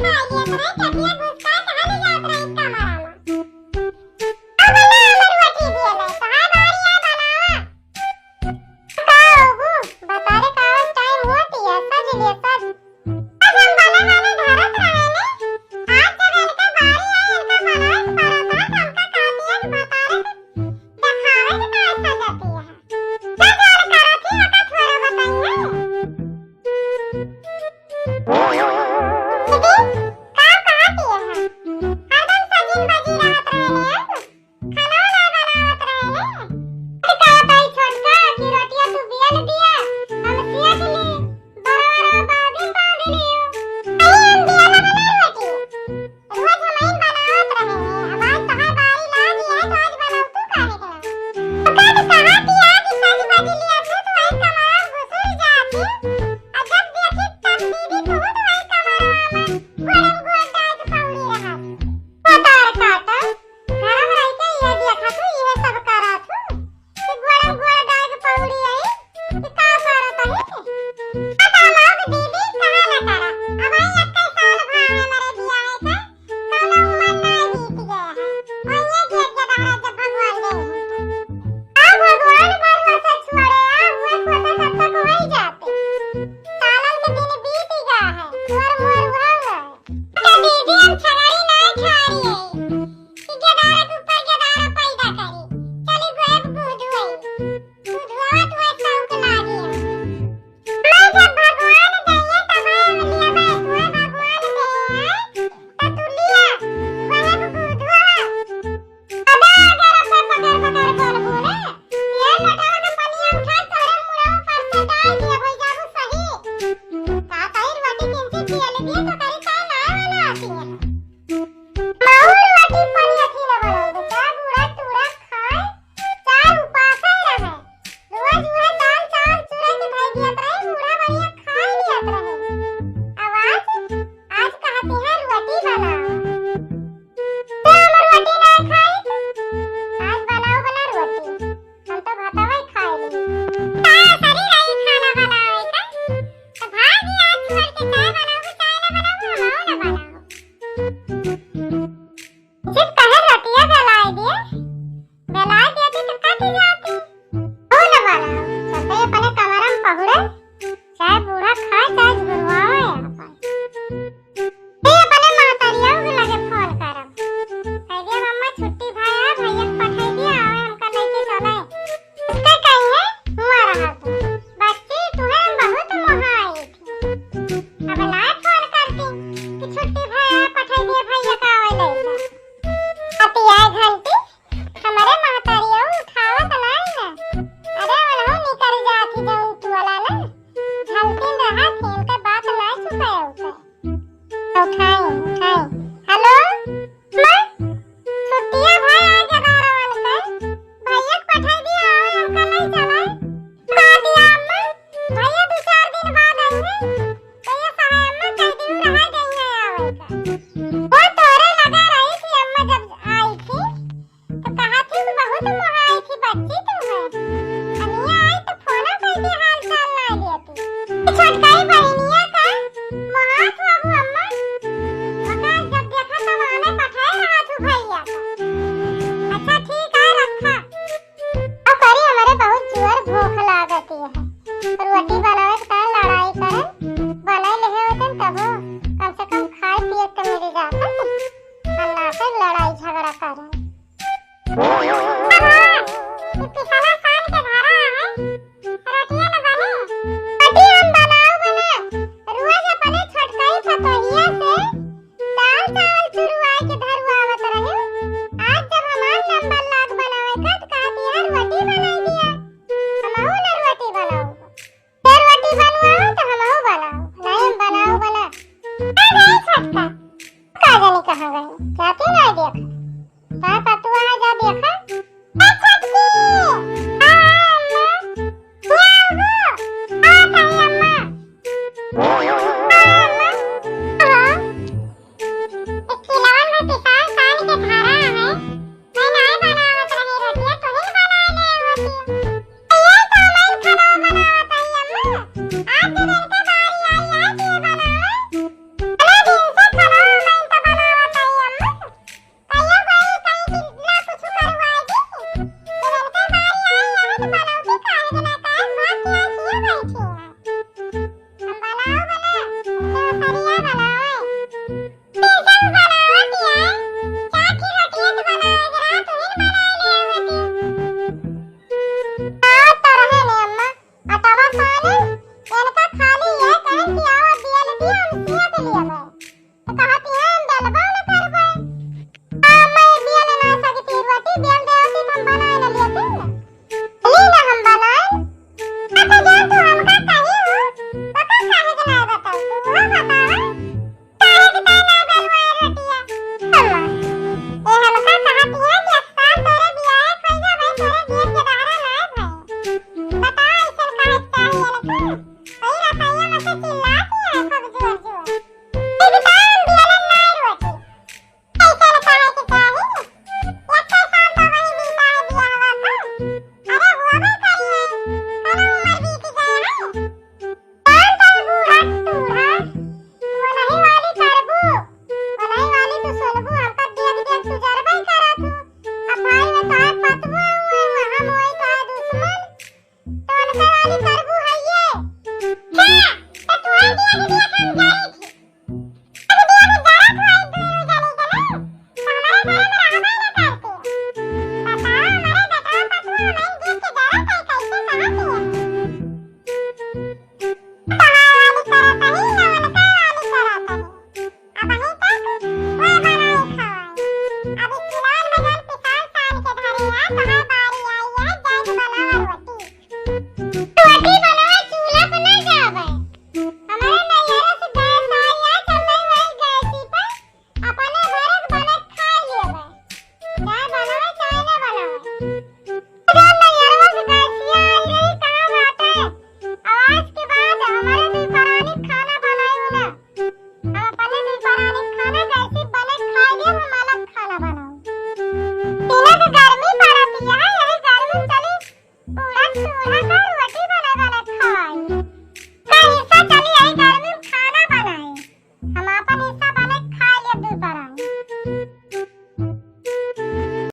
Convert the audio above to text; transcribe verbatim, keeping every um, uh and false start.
खाई लेत रहे, चटिया घुसका के हल जात रहे कमरा में। अब ना हमर रोटी दिए ले, तोहार बारी आ बनावा। का होबू? बतारे का टाइम होती है, सज लिए, सज। आज हम बने बने धरत रहे ने, आज जब इनके बारी आई, इनका बनाए के पड़त है, तो हमका कहती है कि बतारे के देखावे के का सजती है। ना जान करत ही, ओका थोड़ा बताइए। दीदी, का कहती है? हरदम सजिन बजी रहत रहे ने, खाना ना बनावत रहे ने। तो कहत है छोटका कि रोटिया तू बियल दिया, हम सियक ली, बड़ा बड़ा बादी बांध लियो। अरे हम बियल वाला रोटी, रोज हम ही बनावत रहे ने। अब आज तोहार बारी लाग गया है, तो आज बनाऊ तू का निकला। तो कहत कहा कि आज सज बज लिया तू, तो वही कमरा घुसुर जाती। और जब देखी तब दीदी तू तो वही कमरा में गोड़म गोड़ डाल के पौड़ी रहा। पतार काटा, घर में रह के ये देखा तू, ये सब करा तू। कि गोड़म गोड़ डाल के पौड़ी आई, कि का करत है? पता ना कि दीदी कहाँ ना करा। अब आई इक्कीस साल भा है हमारे बियाह के, कौनो उम्र ना बीत गया है। और ये देख के बहरा जब भगवान गए हैं। आ भगवान भरोसा छोड़े, आ हुए खोता सब तक हो ही जाते। सालन के दिन बीत गया है, तोर मोर हुआ हुआ है। तो दीदी हम छगड़ी ना झाड़ी है। कि गेदारा के ऊपर गेदारा पैदा करी। चली गोए के बुधुआ। बुधुआ तो एक शौक लागे। मैं जब भगवान दइए तब हम लिया बैठुआ भगवान दे हैं। तो तू लिया गोए के बुधुआ। अबे अगर अबे पकड़ पकड़ बोल बोले। ये लोटा के पनिया उठा तोरे मुड़ा ऊपर से डाल दिया भाई जाबू सही। का कही रोटी किंची पियल दिए तो करी का ना वाला आती है। माहौल रोटी पनिया खिला बनाओ, बेचारा बूढ़ा टूरा खाए, चार उपासे रहे। रोज उहे दाल चावल चूरा के धई दियत रहे, बूढ़ा बढ़िया खा लियत रहे। अब आज, आज कहती है रोटी बनाओ। तो हम रोटी ना खाई, आज बनाओ बना रोटी। हम तो भातवा ही खाए ली। का सरी रही खाना बनावे का? तो भागी आज छोड़ के चाय बनाओ, चाय ना बनाओ, हम ना बनाओ। जब कहे रोटिया बेलाए दिए, बेलाए दिए तो कट जाती। हो ना बनाओ, चलते अपने कमरा में पहुड़े, चाहे बूढ़ा खाए, चाहे गुरुआवे अपन। ए, अपने महतरिया के लगे फोन करब। कह दिया, "मम्मा, छुट्टी भया, भैया के पठाई दिया, आवे हमका लेके चले।" उसके कही है, "हुआ रहा तू। बच्ची, तुहे हम बहुत मोहाई थी। अब ना फोन करती कि छुट्टी भया, पठाई दिया भैया का आवे लेके।" अतिया घंटी, हमारे महतरिया उठावत नाई ना। अरे, ओनहु निकर जाती जौन टोला ना। झलकिन रहा, खेल के बात नाई चुकाए उसे। उठाई, उठाई। हेलो, माँ, छुट्टिया भाई आज ग्यारह वन के। भैया के पठाई दिया और हमका ले चला। का दिया अम्मा? भैया दो चार दिन बाद आई है। तो ये सहाय अम्मा कह दी रहा गई है आवे का। वो तोरे लगा रही थी अम्मा जब आई थी। तो कहा थी कि बहुत मोहाई थी बच्ची तुम है। अनिया आई तो फोना कइके हाल चाल ना लेती। ये छोटकाई बहिनिया का मोहात बाबू अम्मा। ओका जब देखा तब आने पठाए रहा तू भैया का। अच्छा ठीक है रखा। अब करी हमरे बहुत जोर भूख लागती है। रोटी बनावे के टाइम लड़ाई करे। बनाए लेहे होते तबो कम से कम खाए पिए के मिल जाता। अन्ना से लड़ाई झगड़ा करे। हाँ, ई पिछला साल के धरा है, रोटिया न बने। रोटी हम बनाऊ बना, रोज अपने छोटकाई पतोहिया से दाल चावल चुरवाई के धरुआवत रहे। आज जब हमार नंबर लाग बनावे का, त कहती है, "रोटी बनाई दिया, हमहू न रोटी बनाऊ।" फिर रोटी बनवाओ तो हमहू बनाओ। नहीं हम बनाओ बना। आ गई छोटका। का जानी कहाँ गई? जाती ना देखा। का पतुआ है जा देखा। ए छोटकी। हाँ, अम्मा। क्या हो? आ गई अम्मा। हाँ, अम्मा। हाँ। एक किलोन में पिसान सान के धरा है। मैं नाय बनावत रही रोटिया, तुही बनाए ले होती। ये तो मैं खाना बनावत हई अम्मा। आज दिन के बारी आई, आज ये बनावे। इतने दिन से खाना लिया है। तो कहा थी